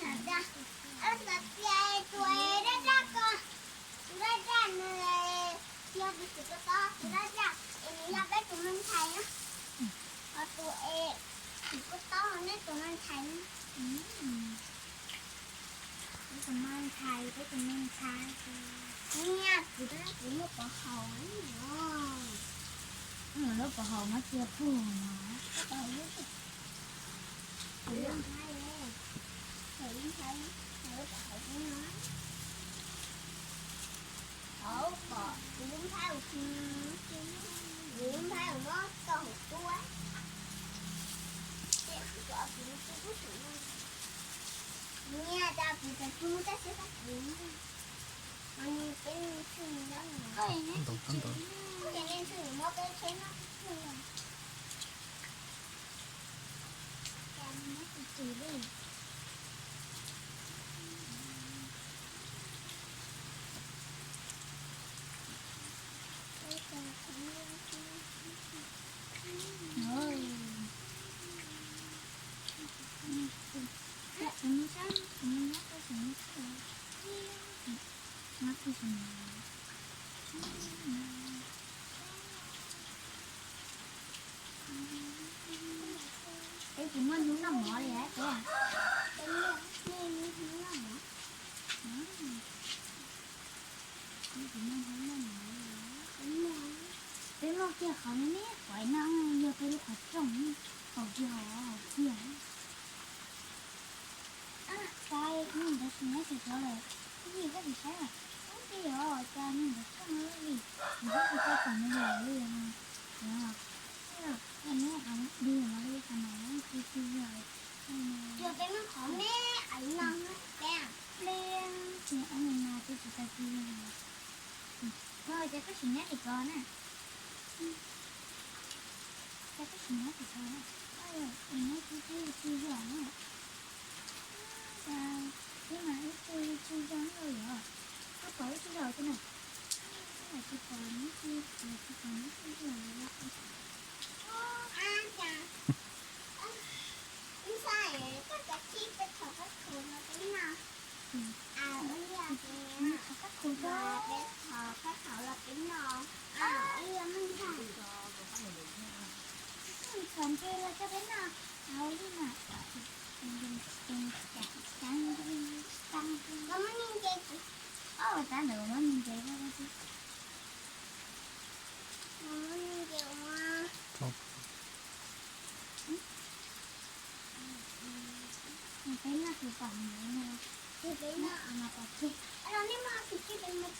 Xav tias tus es daj daj ko, tus daj daj no, yog tus txiv ko taub tus daj daj es nws yog peb tus me ntxhais na. Ho tus es txiv ko taub neb tus me ntxhais na. Peb tus me ntxhais, peb tus me ntxhais. Nyiaj kuv, kuv muaj pov haum no. Lub pov haum no tiag pug no. Kuv lub ntxhais, kuv lub ntxhais, kuv lub pov haum no. Thaum pom kuv lub ntxhais, kuv lub ntxhais muab tau hauv tuaj, ces kuv tau kuv lub tub kub xum no. Nyiaj tas kuv tseem tsis muaj tab sis tab kuv, no peb leej twg nyob no, ces leej twg muab peb tsheb noj tib tug. Peb tsis muaj hnub noj mov li peb. Peb muaj kiag qhov me me qhov no yog peb lub qhov rooj, haum kiag haum kiag. Cas kuv niag ntawd sim nyob tsis tau lawm, yij koj tsis saib os, ub twb yog cas niag ntawd txheej li, kuv twb tsis tau pom nws lawm li os. Yog, yog neb hais li los li qhov no tsis tsis yog. Yog peb muab qhov me aiv no peb, peb tsis ob me no twb tsis tau tsis yog. Ces koj sim nyob tsis tau na. Ces koj sim nyob tsis tau na. Neb tsis tsis tsis yog na. Ces peb mas ib tug tsis yog na yom. Koj pom ib tug zaum xwb na. Tsis pom neb tsis, tsis pom neb tsis yog. Ntxhais, koj kav tsij peb thov koj khaum rau peb noj. Ua li peb thov koj khaum rau peb noj. Ua li me ntxhais, khaum ntses los rau peb noj. Ua li mas, los muab nyiaj ntses, tab ntawd los muab nyiaj ntses rau koj xwb. Los muab nyiaj ntses ua. Peb noj tus pom ntawd no, peb noj mas pom tseg. Los nej muab tus tseg peb muab